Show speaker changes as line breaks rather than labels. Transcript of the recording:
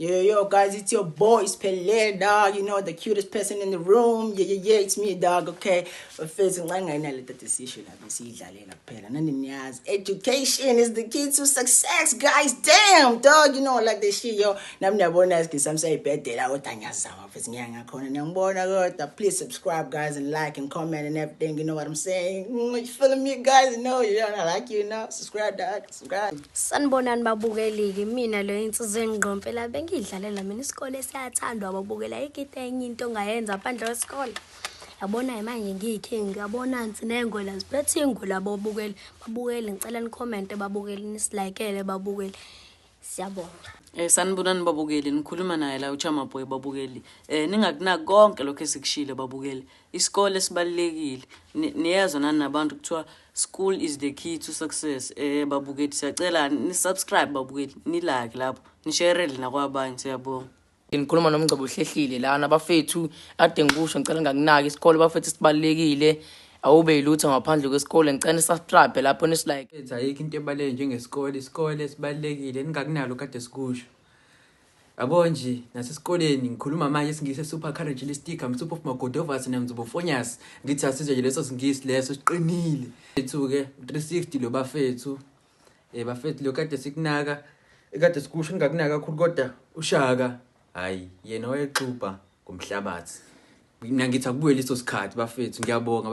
Yo, yo, guys, it's your boy, it's Pele, dog. You know, the cutest person in the room. Yeah, it's me, dog, okay? Bafethu, ngicela nginganaleta decision lapha siyidlalela kuphela. Nani niyazi, education is the key to success, guys. Damn, dog, you know, I like this shit, yo. Nami niyabona isigisi sami siyayibhedela kodwa ngiyazama mfethu ngiya ngakhona. Niyangibona kodwa. Please subscribe, guys, and like and comment and everything. You know what I'm saying? You feeling me, guys? You know, you know, I like you, you know. Subscribe, dog. Subscribe.
Sanibonani babukeli-ke, mina lo insizwa engqompela bengiyidlalela mina isikole siyathandwa babukela ayikho into enye into ongayenza phandle kwesikole. Yabona manje ngiyi-king, yabona nsi ney'ngwela ziphethe iy'ngwela babukeli. Babukeli ngicela ni-commente babukeli, nisi-like-ele babukeli. Siyabonga.
Sanibonani babukeli, nikhuluma naye la uChama Boy babukeli. Ningakunaki konke lokho esikushilo babukeli. Isikole sibalulekile. Niyezwa nani nabantu kuthiwa school is the key to success. Babukeli siyacela ni subscribe babukeli, ni like lapho, ni share nakwabanye, siyabonga.
Ngikhuluma nomgcobo uhlehlile lana bafethu, ade ngikusho ngicela ngakunaki isikole bafethu sibalulekile, awube yilutho ngaphandle kwesikole. Ngicela ni-subscribe lapho nisi-like.
Ethi ayikho into ebaluleke njengesikole, isikole sibalulekile, ningakunalo kade sikusho. Yabo nje nasesikoleni ngikhuluma manje isiNgisi supercalifragilistic, I'm super of magodovas namzobofonyas. Ngithi asizwe nje leso siNgisi leso siqinile. Ethu ke 360 lo bafethu. Bafethu lo kade sikunaka, ekade sikusho ningakunaka kakhulu kodwa uShaka hayi yena wayexubha ngomhlabathi. Mina ngithi akubuye leso sikhathi bafethu, ngiyabonga.